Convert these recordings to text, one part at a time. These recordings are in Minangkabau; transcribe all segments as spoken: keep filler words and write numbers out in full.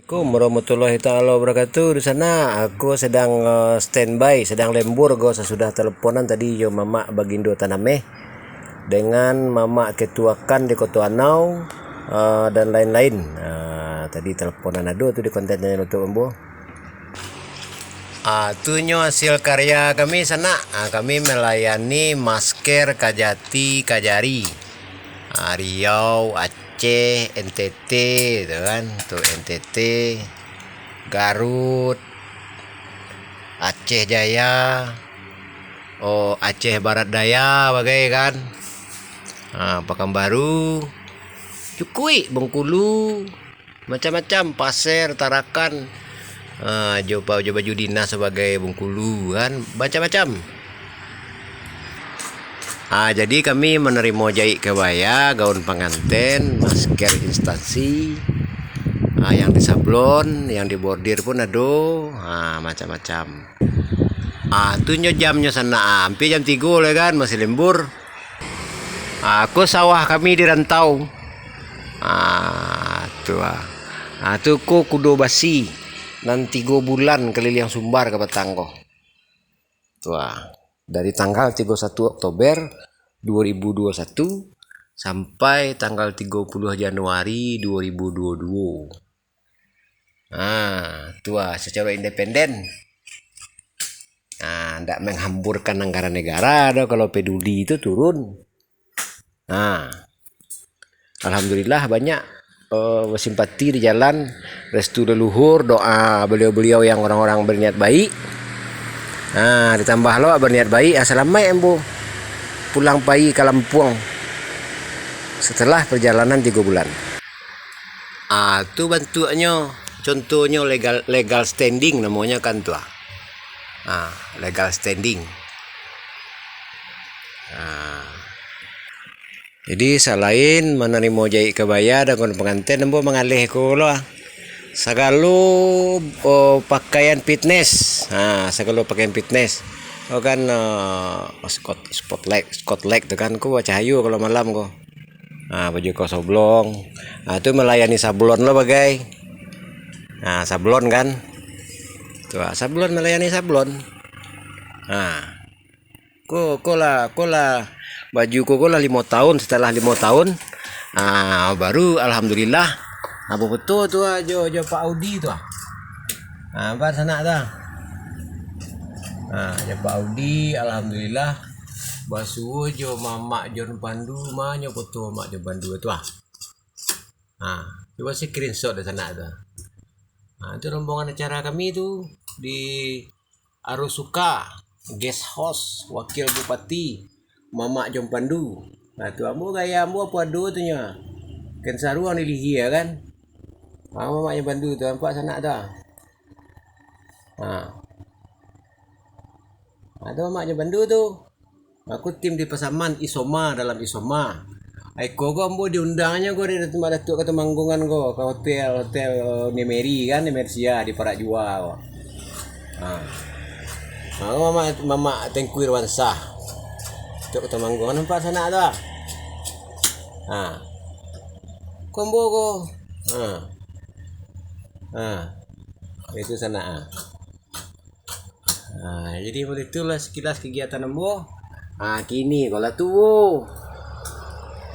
Assalamualaikum warahmatullahi taala wabarakatuh. Di sana aku sedang, eh, standby, sedang lembur ko sasudah teleponan tadi jo Mamak Bagindo Tanameh dengan Mamak Ketua Kan di Koto Anau, eh, dan lain-lain. Ah, tadi teleponan ado tu di konten channel YouTube ambo. Ah, tu nyo hasil karya kami sanak. Ah, kami melayani masker Kajati Kajari. Ah, Riau, Aceh, N T T tu kan. Tu N T T, Garut, Aceh Jaya, oh, Aceh Barat Daya bagai kan. Ah, Pakanbaru, Cukuik, Bengkulu, macam-macam, Pasir, Tarakan, ah, jo pa-, jo baju dinas sabagai Bengkulu, kan, macam-macam. Ah, jadi kami manarimo jaik kabaya, gaun panganten, masker instansi, ah, yang disablon, yang dibordir pun ado, ah, macam-macam. Ah, tu nyo jamnyo sanak, ah, ampia jam tigo lah kan, masih lembur. Ah, ko sawah kami di rantau. Ah, tu ah. Ah, tu ko kudo basi nan tigo bulan kaliliang Sumbar ka batang ko. Tu ah. Dari tanggal tigo satu Oktober dua ribu dua satu sampai tanggal tigo puluh Januari dua ribu dua dua. Ah, tu ah, secara independen. Ah, ndak menghamburkan anggaran negara doh kalau peduli tu turun. Ah. Alhamdulillah banyak, eh, basimpati di jalan, restu leluhur, doa beliau-beliau yang orang-orang berniat baik. Ah, ditambah lo berniat baik, ah, salamaik ambo pulang pai ka Lampuang setelah perjalanan tigo bulan. Ah, tu bantuaknyo, contohnyo legal, legal standing namonyo kan tu ah. Ah, legal standing. Ah. Jadi, salain manarimo jaik kabaya dan gaun panganten, ambo mangaleh ko lo ah. Sagalo, oh, pakaian fitness. Ha, sagalo pakaian fitness. Ko kan, eh, spot, spotlight, spotlight tu kan, ko bacahayo kalau malam ko. Ha, baju kau soblong. Ha, tu melayani sablon lo bagai. Ha, sablon kan. Tu, ha, sablon melayani sablon. Ha. Ko, ko lah, ko lah, baju ko, ko lah limo tahun, setelah limo tahun, ah, baru alhamdulillah, ah, bafoto tu ah, jo, jo Pak Audi tu ah. Ah, nampak sanak tu ah. Ah, jo Pak Audi, alhamdulillah, basuo jo Mamak John Pandu, ma nyo foto Mamak John Pandu tu ah. Ah, cubo screenshot dari sanak tu ah. Ah, tu rombongan acara kami tu di Arosuka, guest house, wakil bupati, Mamak John Pandu. Nah, tu ambo gaya ambo apo ado tu nyo. Kan saruang di lihia kan. Ha, Mamak John Pandu tu, nampak sanak tu. Ha. Ha, tu Mamak John Pandu tu. Aku tim di Pasaman, Isoma, dalam Isoma. Ai ko ko ambo diundangnyo ko dek Datuk Mak Datuk ka Tumanggungan ko, ka hotel, hotel, eh, Nemeri kan, di Mersia, di Parak Jua ko. Ha. Ha, Mamak, Mamak Tengku Irwansyah. Datuk ka Tumanggungan nampak sanak tu ah. Ha. Ko ambo ko. Ha. Ha. Itu sanak ah. Ha, jadi begitulah sekilas kegiatan ambo. Ha, kini ko lah tuo.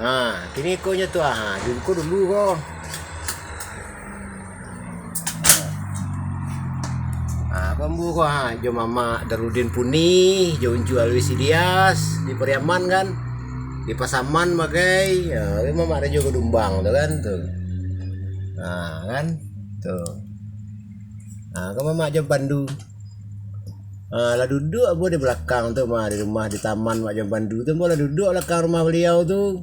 Ha, kini ko nyo tu, ha, dulu ko, dulu ko. Ha, ko ambo ko, ha, jo Mamak Darudin Puni, jo Uncu Alwis Ilyas, di Pariaman kan. Di Pasaman bagai, ha, Mamak Rajo Gadumbang tu kan, tu. Ha, kan? Tu. Ha, ko Mamak John Pandu. Ha, lah duduak ambo di balakang tu mah, di rumah, di taman Mak John Pandu tu, ambo lah duduak balakang rumah baliau tu.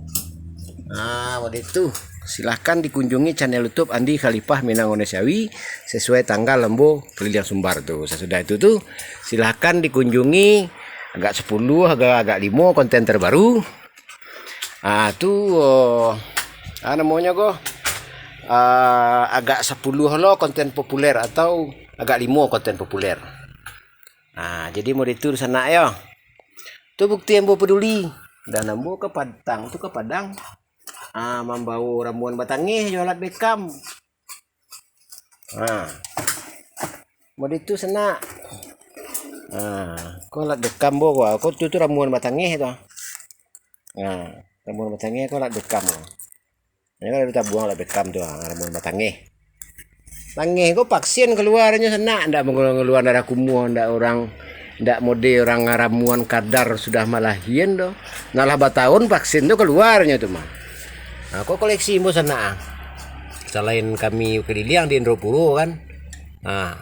Ha, waktu itu. Silahkan dikunjungi channel YouTube Andi Khalifah Minang Wonosawi sesuai tanggal ambo kaliliang Sumbar tu. Sasudah itu tu, silahkan dikunjungi agak sapuluah, agak, agak limo konten terbaru. Ah, tu, oh, ah, namonyo ko, ah, agak sapuluah lo konten populer atau agak limo konten populer. Ah, jadi mode itu sanak yo. Tu bukti ambo peduli. Dan ambo ka Padang, tu ka Padang. Ah, mambawo ramuan batangih jo alat bekam. Ha. Model tu sanak. Ha, ko lah dekam bo ko. Ko tu, tu ramuan batangeh tu. Ha, ramuan batangeh ko lah dekam ko. Ini kan ada tabuang lah bekam tu, ah, ramuan batangeh. Tangeh ko vaksin kaluarnyo sanak, ndak mangalua-ngalua darah kumuah, ndak orang, ndak mode orang ramuan kadar sudah malahian doh. Nah, lah batahun vaksin tu kaluarnyo tu mah. Nah, ko koleksi ambo sanak, ah. Salain kami kaliliang di Indropuro kan. Ha.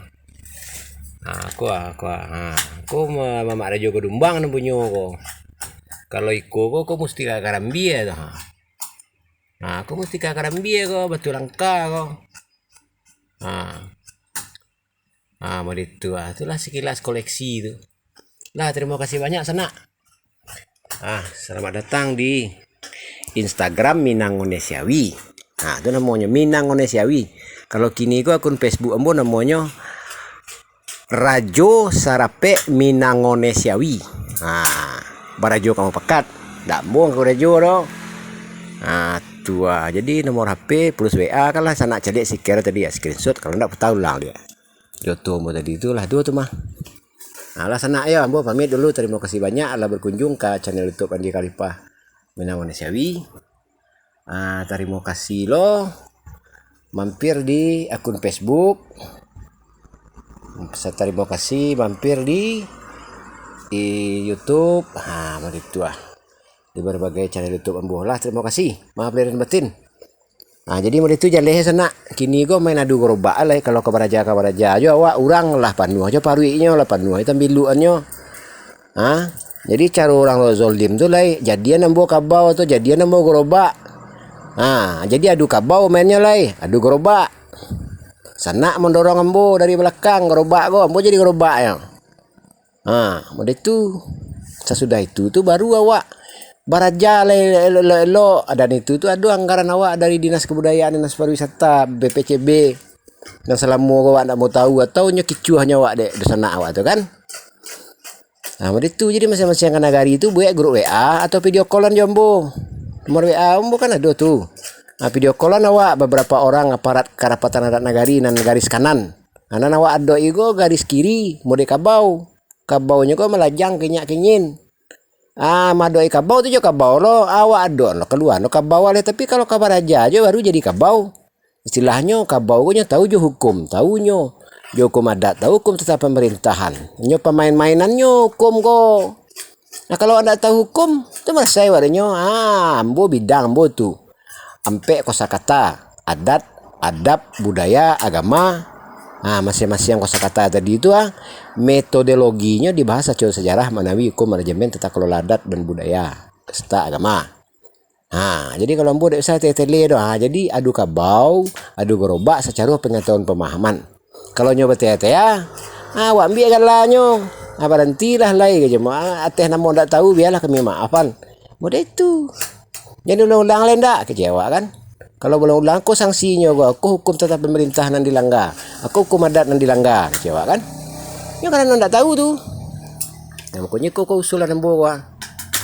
Ha, ko, ah, ko, ah. Ha. Ko ma-, Mamak Rajo Gadumbang nan punyo ko. Kalau iko ko, ko musti ka karambia tu. Ha. Ha, ko musti ka karambia ko, batu langka ko. Ha. Ha, model tu ah. Itulah sekilas koleksi tu. Lah, terima kasih banyak, sanak. Ah, selamat datang di Instagram Minang Onesiawi. Ha, tu namonyo Minang Onesiawi. Kalau kini ko akun Facebook ambo namonyo Rajo Sarapek Minang Onesiawi. Ha, barajo ka mupakat. Ndak ambo ka barajo doh. Ha, tu ah. Jadi nomor H P plus W A kan lah sanak caliak sikar tadi ya, screenshot kalau ndak patah ulang dia. Joto ambo tadi tu lah, duo tu mah. Alah sanak yo, ambo pamit dulu. Tarimo kasih banyak lah berkunjung ka channel YouTube Andi Khalifah Minang Onesiawi. Ah, tarimo kasih lo mampir di akun Facebook. Sa-, tarimo kasih mampir di, di YouTube. Ha, macam tu lah. Di berbagai channel YouTube ambo lah. Tarimo kasih. Maaf lahir dan batin. Ha, jadi model tu jaleh sanak. Kini ko main adu garobak lai, kalau ka baraja, ka baraja jo awak, urang lah panuah jo paruiknyo, lah panuah jo tambiluannyo. Ha? Jadi caro urang lo zolim tu lai, jadian ambo kabau tu, jadian ambo garobak. Ha, jadi adu kabau mainnyo lai, adu garobak. Sanak mandorong ambo dari balakang garobak ko, ambo jadi garobaknyo. Ha, model tu. Sasudah itu tu baru awak baraja lai elok-elok. Dan itu tu ado anggaran awak dari Dinas Kebudayaan, Dinas Pariwisata, B P C B. Nan salamo ko awak ndak mau tahu, atau nyo kicuahnyo awak dek dunsanak awak tu kan. Ha, model tu. Jadi masiang-masiang ka nagari tu buek grup W A atau video callan jo ambo. Nomor W A ambo kan ado tu. Ha, video callan awak babarapo orang aparat Karapatan Adat Nagari nan garis kanan. Ha, nan awak adok iko garis kiri, model kabau. Kabaunyo ko malajang kinyak kinyin. Ah, maadok-i kabau tu jo kabau lo, awak adok lo, kalua lo kabau alih, tapi kalau ka baraja jo baru jadi kabau. Istilahnyo, kabau ko nyo tahu jo hukum, tahu nyo jo hukum adat, tahu hukum tata pamarintahan. Nyo pamain-mainannyo hukum ko. Nah, kalau ndak tahu hukum, tu malasai awak dek nyo. Ah, ambo bidang ambo tu. Ampek kosakata, adat, adab, budaya, agama. Ha, masiang-masiang kosakata tadi tu, ah, metodologinyo dibahas sacaro sajarah, maknawi, hukum, manajemen, tata kelola adat dan budaya, serta agama. Ha, jadi kalau ambo dak usah tele-tele doh. Ha, jadi adu kabau, adu garobak sacaro pengetahuan pemahaman. Kalau nyo bataya-taya, ha, awak ambiak galanyo. Ha, barantilah lai, kecek ambo. Ha, ateh namo ndak tahu, bialah kami maafan. Model itu. Jadi ulang-ulang lai ndak, kecek awak kan. Kalau ulang-ulang, ko sangsinyo ko, ko hukum tata pemerintah nan dilanggar, ko hukum adat nan dilanggar, kecek awak kan. Nyo karano ndak tahu tu. Nah, pokoknyo ko, ko usulan ambo ko.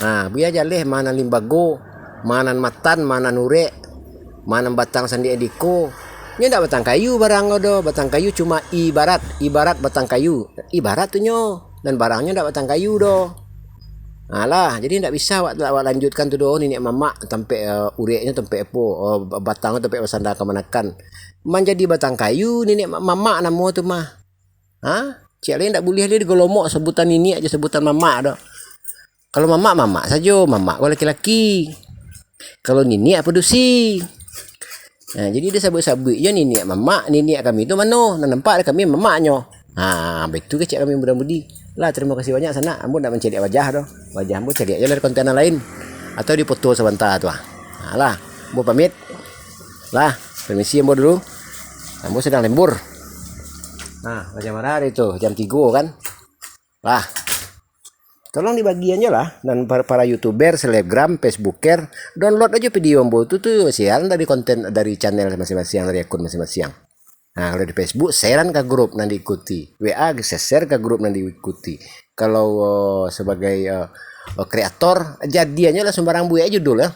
Ha, bia jaleh ma nan limbago, ma nan matan, ma nan urek, ma nan batang sandiak diko. Nyo ndak batang kayu barang ko doh, batang kayu cuma ibarat, ibarat batang kayu. Ibarat tu nyo, nan barangnyo ndak batang kayu doh. Alah, jadi ndak bisa awak, awak lanjutkan tu doh, niniak mamak tampek, eh, ureknyo tampek apo, eh, batang tampek basanda kamanakan. Manjadi batang kayu niniak ma-, mamak namo tu mah. Ha? Ciek lai ndak buliah lai digolomok sabutan niniak jo sabutan mamak doh. Kalau mamak, mamak sajo, mamak ko laki-laki. Kalau niniak padusi. Nah, jadi disabuik-sabuik jo niniak mamak, niniak kami tu mano? Nan nampak dek kami mamaknyo. Ha, baitu kecek kami muda-mudi. Lah, tarimo kasih banyak sanak, ambo ndak mancaliak wajah doh. Wajah ambo caliak se lah di konten nan lain. Atau di foto sabanta tu ah. Ha, lah, ambo pamit. Lah, permisi ambo dulu. Ambo sadang lembur. Nah, macam mana hari tu? Jam tigo kan? Lah. Tolong dibagian je lah, nan para, para YouTuber, selebgram, Facebooker, download aja video ambo tu, tu share dari konten, dari channel masing-masing, dari akun masing-masing. Nah, kalau di Facebook, share-an ka grup nan diikuti. W A, share ka grup nan diikuti. Kalau, eh, sebagai, eh, eh, kreator, jadiannya lah sembarang buat judul ya.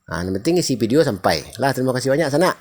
Nah, yang penting isi video sampai. Lah, terima kasih banyak, sanak.